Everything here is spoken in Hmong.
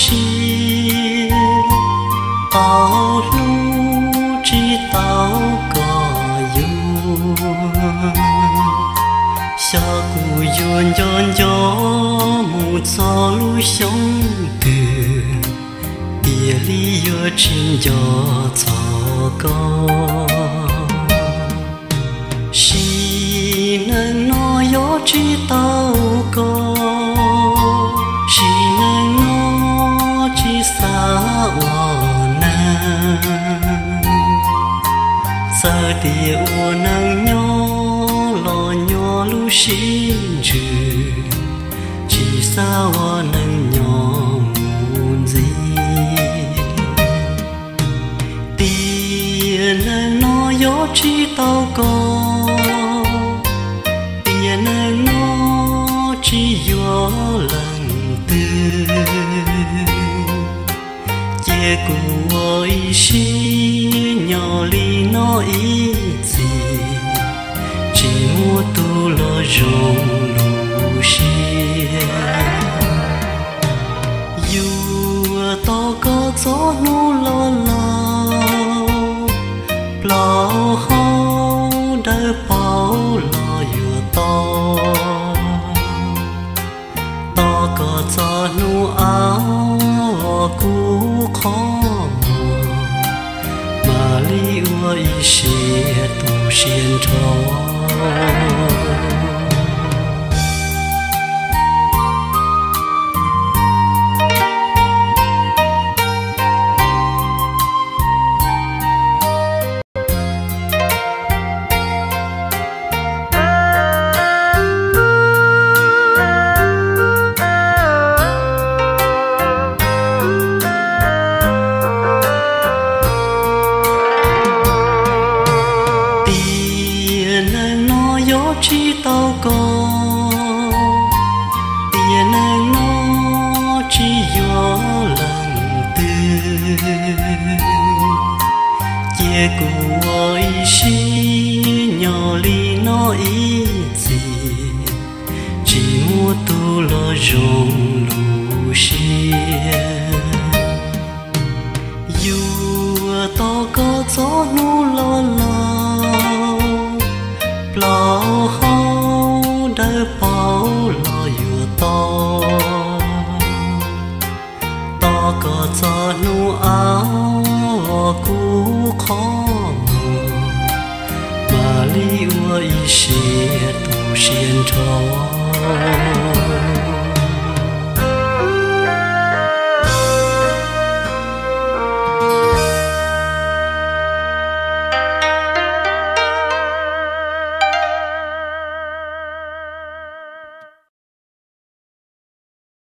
siab, tau hlub tsis tau koj yuav. Xyov kuv yuav nco nco mus txog lub xyoo twg, tiag li yuav tsis nco txog koj. Sim neej no yuav tsis tau koj, sim neej no tsis xav ua neeg. Txawm tias ua neej nyob los nyob lub siab ntsws, tsis xav ua neej nyob mus ntxiv. Tiam neej no yuav tsis tau koj, tiam neej no tsis yuav leej twg, cia kuv ua ib siab nyob li no ib txhis, tsis muaj tus los zoo lub siab. Yuav tos koj txog hnub los laus, plaub hau dawb paug los yuav tos. Tos koj txog hnub auj, kub qhov muag, mam li ua ib siab tu siab nrho. Tiam neej no yuav tsis tau koj, tiam neej no tsis yuav leej twg, cia kuv ua ib siab nyob li no ib txhis, tsis muaj tus los zoo lub siab. Yuav tos koj txog hnub los laus, plaub hau dawb paug los yuav tos. Tos koj txog hnub auj, kub qhov muag, mam li ua ib siab tu siab nrho.